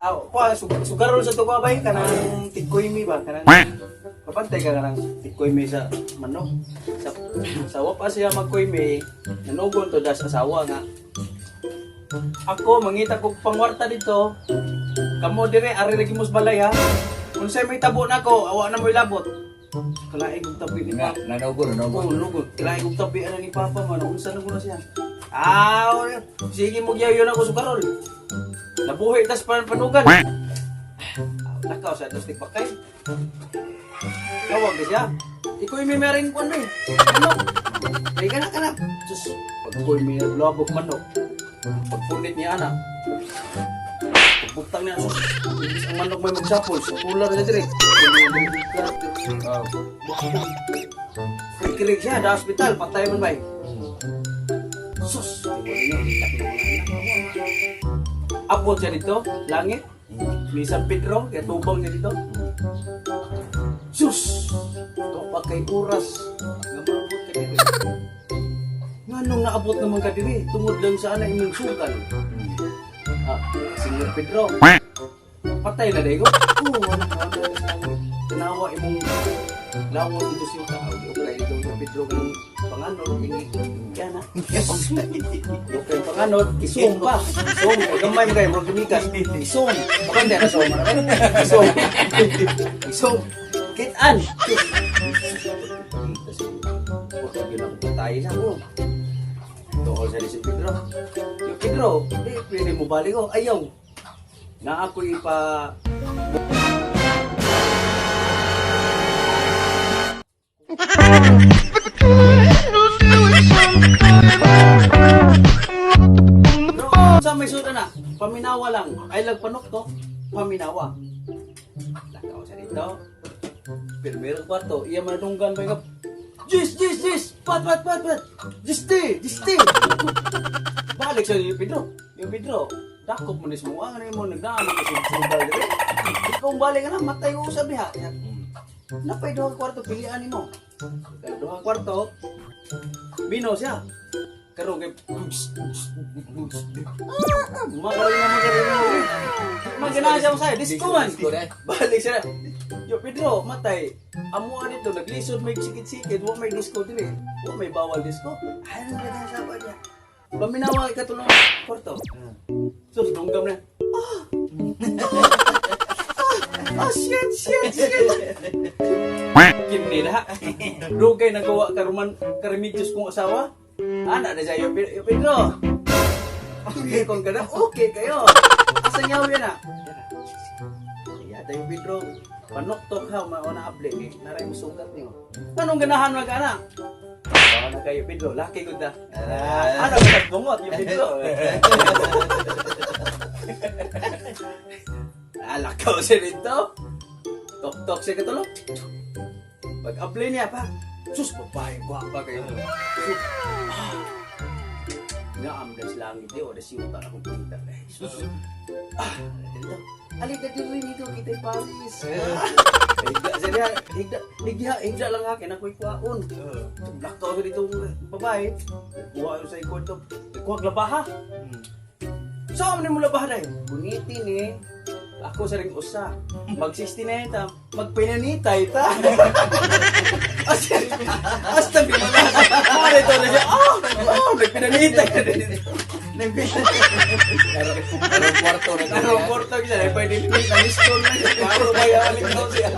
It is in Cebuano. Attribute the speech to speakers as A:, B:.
A: Aw, kuha sugarol sa tuwa bay kanang tikoy mi ba, kanang kapantay ka kanang tikoy mi sa manok. Sa wa pa siya magkoy mi, nanugon to das asawa nga. Ako mangita kog pangwarta dito. Kamo dire ari lagi mos balay ha. Unsay may tabo nako, awa na mo'y labot. Kalaig og tabi ni
B: Nga,
A: Papa.
B: nanugol, nanugol.
A: Oo, lugod. Kalaig og tabi ana ni Papa man. Unsa na ko na siya? Ah, sige mo gyud ako sugarol. Nabuhi tas panugan. Lakaw sa atos tigpakay. Tawag ka siya. Ikoy may meron ko ano eh. Manok. Ay ka na ka na. Sus, pagkoy may naglabog manok. Pagpunit niya anak. Pagbutang niya sus. Ibis ang manok may magsapol. Sa tular niya dire.
B: Oh.
A: Kikilig siya, da hospital, patay man bay. Sus, wala niya, itak na mga anak. Abot siya dito, langit. Ni San Pedro, kaya tubang siya dito. Sus! Ito pa kay oras. Nga maabot ka diri. Nga nung naabot naman ka diri, tungod lang sa ana imong sugal. Ah, Senyor Pedro, patay na dahil ko. Oo, wala ka na sa langit. Tanawa imong lawas dito siya tao. Di okay dito sa Pedro kang panganod. Ini, yan na. Okay, panganod, isum pa. Isum, ay gamay mo kayo, murag gumikas. Isum. Maganda na sum. Isum. Isum. Kitaan. Huwag yun ako patay na ko. Tuol sa si Pedro. Yung Pedro, di, pwede mo balik ko. Ayaw. Na ako ipa. Pero sa may suda na, paminawa lang. Ay lagpanok to, paminawa. Lakaw sa dito. Pero meron kwarto, iya manadunggan pa yung Jis, jis, jis! Pat, pat, pat, pat! Jiste, jiste! Balik sa yung Pedro. Yung Pedro, dakop mo ni sa mga ano mo, nagdaan ka sa sugal dito. Ikaw balik ka na, matay ko usab diha. Napay duha ka kwarto, pilian nimo. Kay duha ka kwarto, bino siya. Karon kay Makaroon na magkaroon. Magana siya mo sa'yo, disco man.
B: Disco na.
A: Balik siya. Yo, Pedro, matay. Amuan dito, naglisod may sikit-sikit, wa may disco diri. Wa may bawal disco. Ay, ano na sa niya. Paminawa kay katulong kwarto. Sus, dunggam na. Ah! Ah! Ah, shit, shit, shit. Kini na. Dugay nagawa karuman karemedios kong asawa. Ana na siya, yo, Pedro. Yo, Pedro. Okay kung kana, okay kayo. Asa niya yan ah? Iya, tayo Pedro. Panuktok ha, mauna able eh. Naray mo sugat niyo. Anong ganahan mag ana? Baka na kayo Pedro, laki gud na. Ah, ano ka bungot yung Pedro. Alakaw siya dito. Tok-tok siya katulog. Pag-apply niya pa, sus, babae, gwapa kayo. Sus, ah. Nga amdas langit di, o das yung tara kong pinta. Eh, sus. Ah, dito. Alika diri nito kita Paris. Higda siya niya, higda, higda, higda lang akin, ako'y kuwaon. Blackout siya dito babae. Kuha sa ikot to. Kuha labaha. Saan mo labaha dahil? Buniti ni. Ako sa ring usa. Mag 69 ta, magpinanitay ta. Asta, asta binanitay. Pare to na siya. Oh, oh, nagpinanitay na din.
B: Karong kwarto na to.
A: Karong kwarto siya, pwede na miss call na siya. Paro kaya balik daw siya.